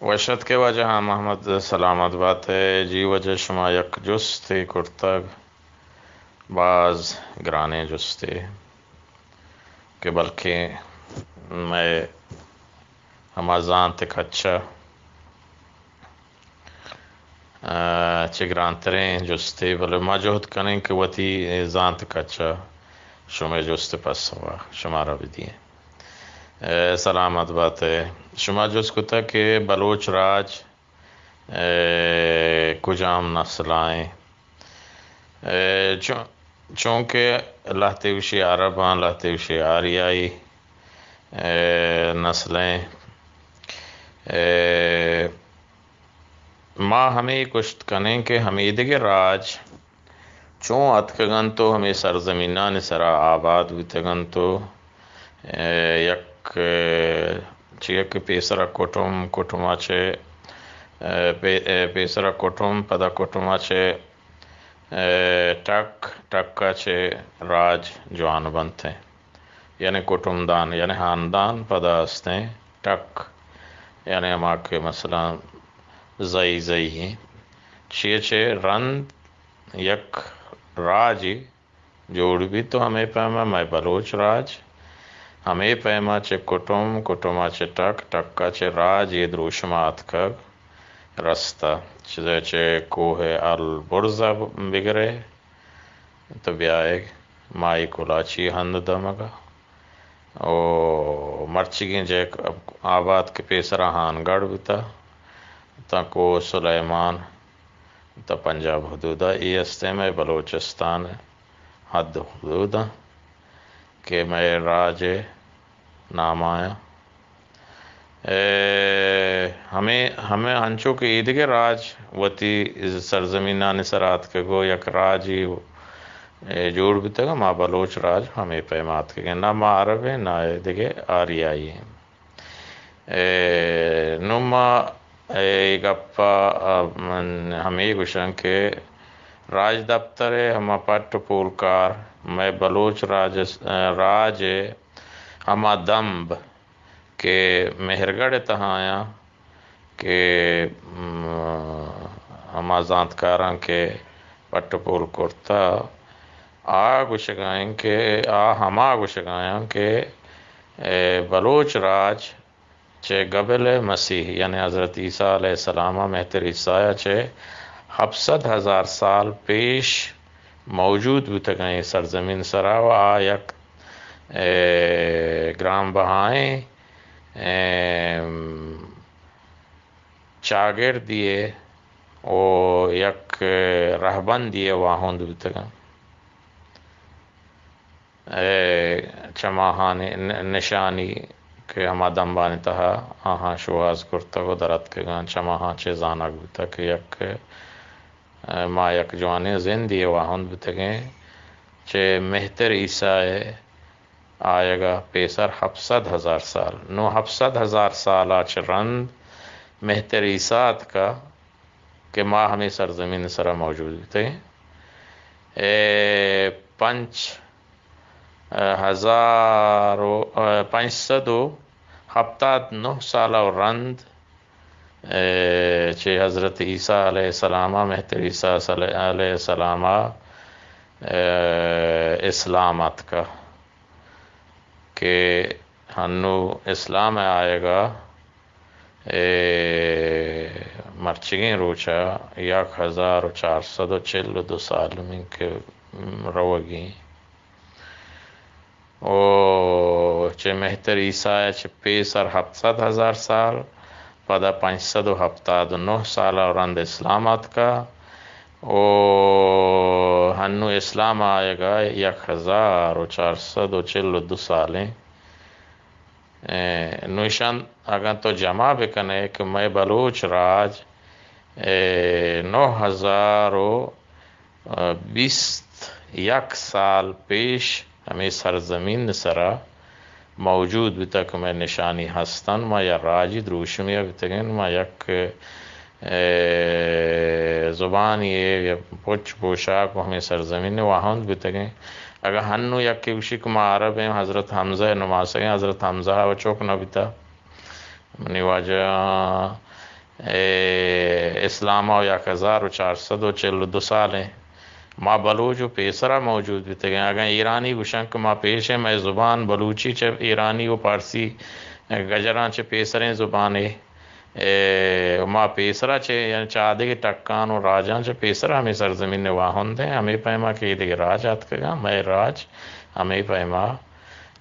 وش اتکے واجہ ہان محمد، سلامت بات ئے۔ جی واجہ، شما یک جستے کرتگ، باز گرانیں جستے، کہ بلکیں مئے ہما زانت کچ ءَ، آ، چہ گرانتریں جستے، بلے ما جہد کنیں کہ وتی زانت کچ ءَ شمئے جست ءِ پسو ءَ شمارا بدییں۔ اے، سلامت بات ئے۔ شما جست کتگ کہ بلوچ راج، اے، کجام نسل ءَ ایں؟ اے، چون-، چونکہ لہتے گوشی عرب آں، لہتے گوشی آریائی، اے، نسل ایں۔ اے، ما ہمے گوشت کنیں کہ ہمے دگہ راج چون اتکگ انت و ہمے سرزمینانی سرا آباد بوتگ انت و، اے، یک، اے، چیا کہ پیسرا کٹم، کٹما چہ، اے، پے-، اے، پیسرا کٹم، پدا کٹما چہ، اے، ٹک، ٹکا چہ راج جوان بنت انت۔ یعنی کٹمدان، یعنی ہاندان پدا استیں ٹک، یعنی ہما کہ مثلاً زئی زئی ایں۔ چیا چہ رند یک راجے جوڑ بیت و ہمے پیما مئے بلوچ راج، ہمے پیما چہ کٹم، کٹما چہ ٹک، ٹکا چہ راج اے دروشما اتکگ رستہ۔ چیزے چہ کوہ البرز ءَ بگرے تو بیائے مائی کلاچی ہند دمگ ءَ۔ او مرچیگیں جے آباد کہ پیسرا ہانگڑ بوتا، تاں کوہ سلیمان، تاں پنجاب حدودا، اے استیں مئے بلوچستان ءِ حد حدود انت کہ مئے راج ءِ نام آیاں۔ اے، ہمے، ہمے انچو کہ ایدگہ راج وتی سرزمینانی سرا اتکگ و یک راجے، اے، جوڑ بوتگ، ما بلوچ راج ہمے پیما اتکگیں۔ نہ ما عرب ایں، نہ ایدگہ آریائی ایں۔ اے، نوں ما اے گپ ءَ، آ، من ہمے گوشاں کہ راجدپتر ءِ ہما پٹ و پولکار، مئے بلوچ راج، راج ءِ ہما دمب کہ مہرگڑھ ءِ تہا آیاں کہ، م، ہما زانتکاراں کہ پٹ و پول کرتہ، آ گوشگا ایں کہ، آ ہما گوشگا آیاں کہ، اے، بلوچ راج چہ قبل مسیح، یعنی حضرت عیسیٰ علیہ السلام ءَ، مہتر عیسیٰ ءَ چہ ہپت سد ہزار سال پیش موجود بوتگاں اے سرزمین سرا و آ یک، اے، گران بہائیں، اے، چاگردی ءُ یک رہبندی ءِ واہند بوتگاں۔ اے چماہانی ن-، نشانی کہ ہما دمبانی تہا آہاں شوہاز کرتگ ءُ در اتکگاں، چماہاں چہ زانگ بوتگ کہ یک، اے، ما یک جوانیں زندے ءِ واہند بوتگیں، چہ مہتر عیسیٰ ءِ آیگ ءَ پیسر ہپت سد ہزار سال۔ نوں ہپت سد ہزار سال ءَ چہ رند مہتر عیسیٰ اتکا کہ ما ہمے سرزمین ءِ سرا موجود بوتگیں۔ اے پنچ ہزار و، اے، پنچ سد و ہپتاد نہ سال ءَ رند، اے، چہ حضرت عیسیٰ علیہ السلام ءَ، مہتر عیسیٰ صلی-، علیہ السلام ءَ، اے، اسلام اتکا کہ ہنو اسلام ءِ آیگ ءَ، اے، مرچیگیں روچ ءَ یک ہزار و چار سد و چل و دو سال ہمینکہ روگی ایں۔ او چہ مہتر عیسیٰ ءَ چہ پیسر ہپت سد ہزار سال، پدا پنچ سد و ہپتاد و نہ سال ءَ رند اسلام اتکا۔ او ہنو اسلام ءِ آیگ ءَ یک ہزار و چار سد و چل و دو سال ایں۔ اے، نوں ایشاں اگاں تو جمع بکنے کہ مئے بلوچ راج، اے، نہ ہزار و، اے، بیست یک سال پیش ہمے سرزمین ءِ سرا موجود بوتگ کہ مئے نشانی ہستن، ما یک راجی دروشمی ءَ بوتگیں، ما یک اے، زبانی ءُ پچ پوشاک ءُ ہمے سرزمین ءِ واہند بوتگیں۔ اگاں ہنو یکے گوشی کہ ما عرب ایں، حضرت حمزہ ءِ نماسگیں، حضرت حمزہ ءَ چک نہ بوتا۔ منی واجہ، اے، اسلام ءَ یک ہزار و چار سد و چل و دو سال ایں۔ ما بلوچ و پیسرا موجود بیتگیں۔ اگاں ایرانی گوشن کہ ما پیش ایں، مئے زبان بلوچی چہ ایرانی و پارسی گجراں چہ پیسریں زبانے۔ اے، ما پیسرا چہ، یعنی چہ آدگہ ٹکان و راجاں چہ پیسرا ہمے سرزمین ءِ واہند ایں۔ ہمے پیما کہ اے دگہ راج آتکگاں، مئے راج ہمے پیما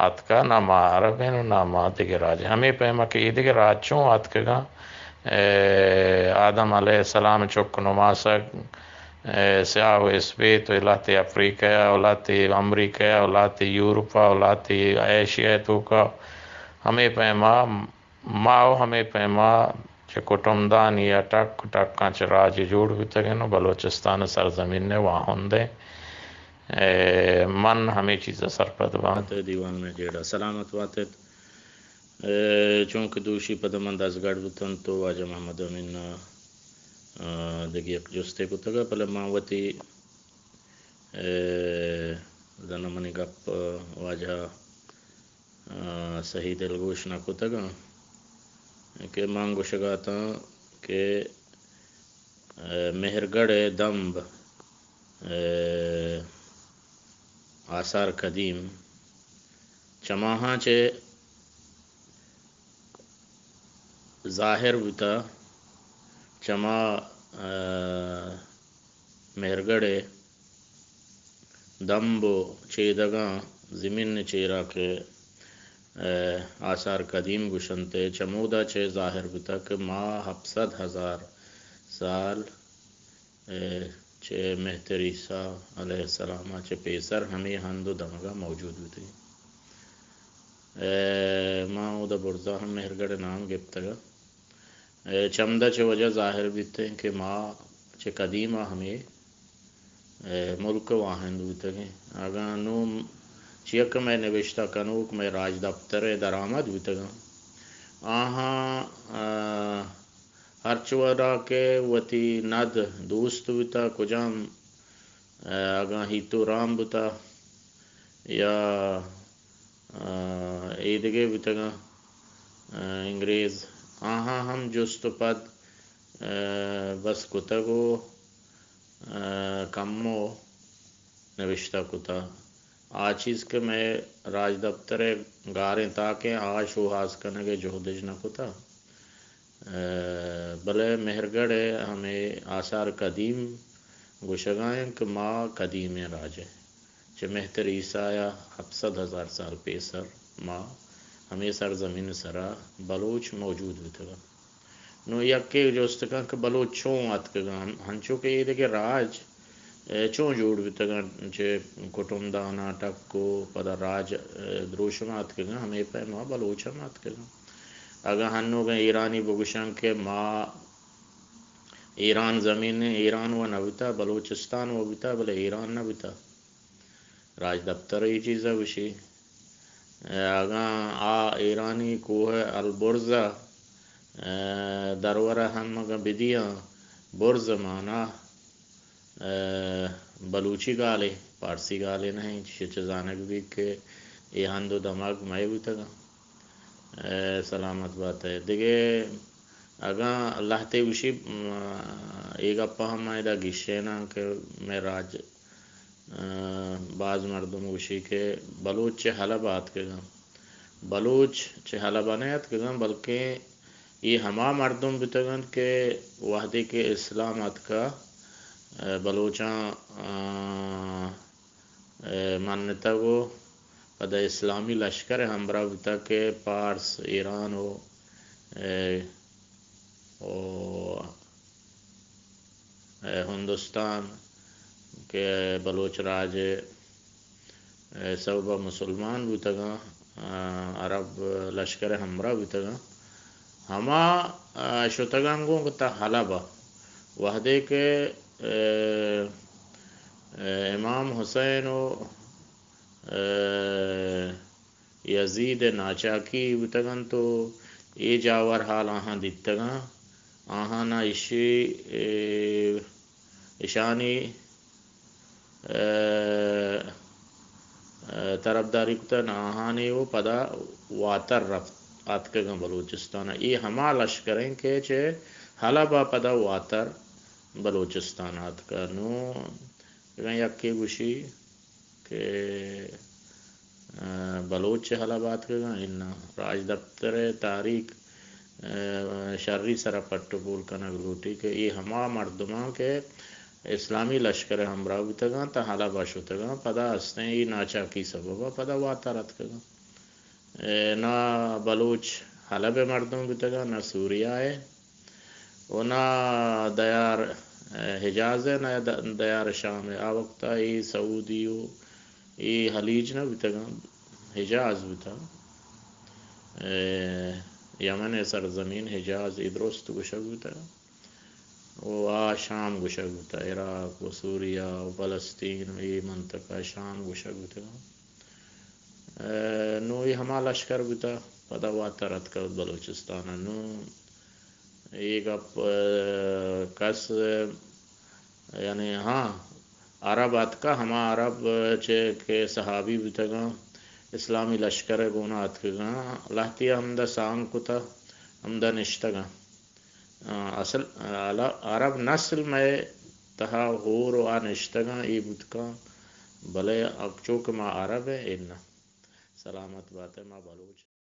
آتکا، نہ ما عرب ایں و نہ ما دگہ راج ایں۔ ہمے پیما کہ اے دگہ راج چون آتکگاں، اے، آدم علیہ السلام چک نماسگ، اے، سیاہ و اسپیت و لہتے افریقہ ءَ و لہتے امریکہ ءَ و لہتے یورپ ءَ و لہتے ایشیا ءِ توکا، ہمے پیما ما و ہمے پیما چہ کٹمدانی ءَ ٹک ٹکاں چہ راجے جوڑ بوتگ انت و بلوچستان سرزمین ءِ واہند انت۔ اے، من ہمے چیز ءَ سرپد باں۔ دیوان ءِ جیڑہ سلامت بات ات۔ اے، چونکہ دوشی پد من دزگٹ بوتن تو واجہ محمد امین ءَ، آ، دگہ یک جستے کتگ، بلے من وتی، اے، زاناں منی گپ واجہ آ، سہی دلگوش نہ کتگاں کہ من گوشگ ءَ اتاں کہ، آ، مہرگڑھ ءِ دمب، آ، آثار قدیم چماہاں چہ ظاہر بوتہ، چما، آ، مہرگڑھ ءِ دمب و چیدگاں زمین ءِ چیرا کہ، اے، آثار قدیم گوشنت، چمودا چہ ظاہر بوتگ کہ ما ہپت سد ہزار سال، اے، چہ مہتر عیسیٰ علیہ السلام ءَ چہ پیسر ہمے ہند و دمگا موجود بوتگیں۔ اے، ما اودا برزا ہم مہرگڑھ ءِ نام گپتگ۔ اے چمدا چہ وجہ ظاہر بیت انت کہ ما چہ قدیم ءَ ہمے، اے، ملک ءِ واہند بوتگیں۔ اگاں نوں چیاکہ مئے نبشتہ کنوک، مئے راجدپتر ءِ درآمد بوتگاں، آہاں، آ، ہرچ وڑا کہ وتی ند دوست بوتہ، کجام، آ، اگاں ہیت و رام بوتہ یا آ، اے دگہ بوتگاں، آ، انگریز، آہاں ہم جست و پد، آ، بس کتگ و، آ، کمو نبشتہ کتہ۔ آ چیز کہ مئے راجدپتر ءِ گاریں تاکیں آ شوہاز کنگ ءِ جہد اش نہ کتہ۔ آ، بلے مہرگڑھ ءِ ہمے آثار قدیم گوشگا انت کہ ما قدیمیں راج ءِ چہ مہتر عیسیٰ ءَ ہپت سد ہزار سال پیسر ما ہمے سرزمین ءِ سرا بلوچ موجود بوتگاں۔ نوں یکے جست کن کہ بلوچ چون اتکگاں، ہنچو کہ اے دگہ راج، اے، چون جوڑ بوتگاں، چہ کٹمدان ءَ ٹک و پدا راج، اے، دروشم ءَ اتکگاں، ہمے پیما بلوچ ہم اتکگاں۔ اگاں ہنوگاں ایرانی بگوشاں کہ ما ایران زمین، ایران و نہ بوتہ، بلوچستان و بوتہ، بلے ایران نہ بوتہ۔ راجدپتر اے چیز ءَ گوشی۔ اگاں آ ایرانی کوہ البرز ءَ، اے، درور ءَ ہم اگاں بدیاں، برز مانا، اے، بلوچی گالے، پارسی گالے نہ انت، چہ چہ زانگ بیت کہ اے ہند و دمگ مئے بوتگاں۔ اے، سلامت بات ئے۔ دگہ اگاں لہتے گوشی، م، اے گپ ءَ ہم ما ادا گیشیناں کہ مئے راج، ا، باز مردم گوشی کہ بلوچ چہ حلب ءَ اتکگاں۔ بلوچ چہ حلب ءَ نہ اتکگاں، بلکیں اے ہما مردم بوتگ انت کہ وہدے کہ اسلام اتکا، ا، بلوچاں، ا، ء منتگ و پدا اسلامی لشکر ء ہمراہ بوتگ کہ پارس، ایران و، ء، و، ء ہندوستان کہ بلوچ راج ء سبب ء مسلمان بوتگاں، ء عرب لشکر ء ہمراہ بوتگاں۔ ہما، ء، شتگاں گوں تہ حلب ء۔ وہدے کہ، ء، ء، امام حسین و، ء، یزید ء ناچاکی بوتگ انت و اے جاور حال آہاں دیتگاں، آہانا اشی، ء، اشانی، ء، ء، طرفداری کتگ، نہ آہانی و پدا واتر رفت آتکگاں بلوچستان ء۔ اے ہما لشکر انت کہ چہ حلب ءَ پدا واتر بلوچستان ءَ آتکہ۔ نوں اگاں یکے گوشی کہ، آ، بلوچ چہ حلب ءَ آتکگاں، اناں، راجدپتر ءِ تاریخ، آ، شری سرا پٹ ءُ پول کنگ لوٹی کہ اے ہما مردماں کہ اسلامی لشکر ءِ ہمراہ بوتگاں تاں حلب ءَ شتگاں، پدا استیں اے ناچاکی سبب ءَ پدا واتر اتکگاں۔ اے، نہ بلوچ حلب ءِ مردم بوتگاں، نہ سوریا ءِ، ءُ نہ دیار، اے، حجاز ءِ، نہ د-، دیار شام ءِ۔ آ وقت ءَ اے سعودی ءُ اے خلیج نہ بوتگاں، حجاز بوتگ۔ اے، یمن ءِ سرزمین حجاز اے درست گوشگ بوتگ۔ ءُ آ شام گوشگ بوتگ، عراق ءُ سوریا ءُ فلسطین ءُ اے منطقہ ءَ شام گوشگ بوتگ۔ اے، نوں اے ہما لشکر بوتگ، پدا واتر اتکگ بلوچستان ءَ۔ نوں اے گپ، اے، کس، یعنی ہاں، عرب اتکہ، ہما عرب چہ کہ صحابی بوتگاں، اسلامی لشکر ءِ گونا اتکگاں، لہتیا ہمدا سانگ کتہ، ہمدا نشتگاں۔ آ، اصل، آ، عرب نسل مئے تہا ہور ءُ آ نشتگاں، اے بوتکاں، بلے چو کہ ما عرب ایں، اناں۔ سلامت بات ئے، ما بلوچ۔